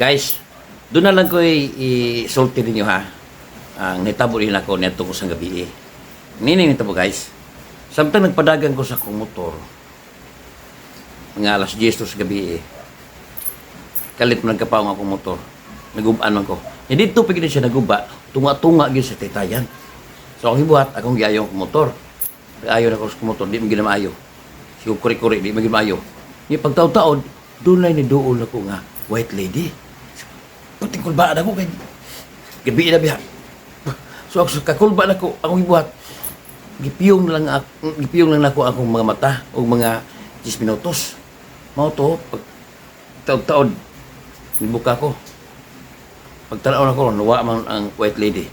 Guys, doon na lang ko isulti ninyo ha. Ang nitabo din ako nito ko sa gabi eh. Nini nitabo, guys. Samtang nagpadagan ko sa akong motor, mga alas 10 sa gabi eh. Kalit man nagkapaong akong motor. Nagubaan man ko. Hindi dito pa gid siya naguba, tunga-tunga gyud sa taytayan. So akong gibuhat, akong giayo ang motor. Ayo na ko sa motor, di man gid na maayo. Siguro kuri-kuri, di man gid maayo. Ni pagtaod-taod, doon lang ni duol ako nga white lady. Puting kulbaan ako kay gabi na biya. So ako sa kakulba nako, akong gibuhat, gipiyong lang nako akong mga mata o mga 10 minutos. Mao to pag taod-taod nibuka ko. Pagtanaw nako, nuwa man ang white lady.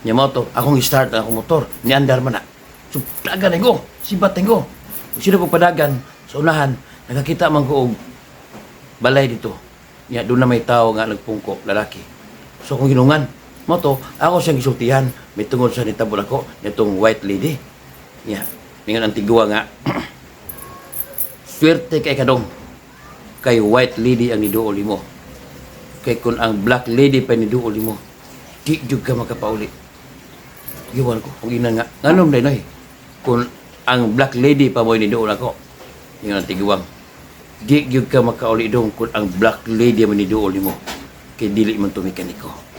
Nya mao to, akong i-start ang akong motor, niandar man na. So dagan ko, sibat ko. Kung sino ko padagan sa unahan, nakakita man ko og balay dito. Nya doon na may tao nga nagpungko, lalaki. So kung ginungan, mo to, ako siyang gisultihan, may tungod sa nitabo nako nitong white lady. Nya, ningon ang tigwa nga, "Swerte kay kadong kay white lady ang niduol nimo. Kay kung ang black lady pa niduol nimo, di jud ka makapauli." Giwan ko, kung ina nga, nganom day noy? Kung ang black lady pa mo niduol ako, ningon ang tiguang, "Di gyud ka makauli dong kung ang black lady mo niduol nimo. Kay dili man to mekaniko."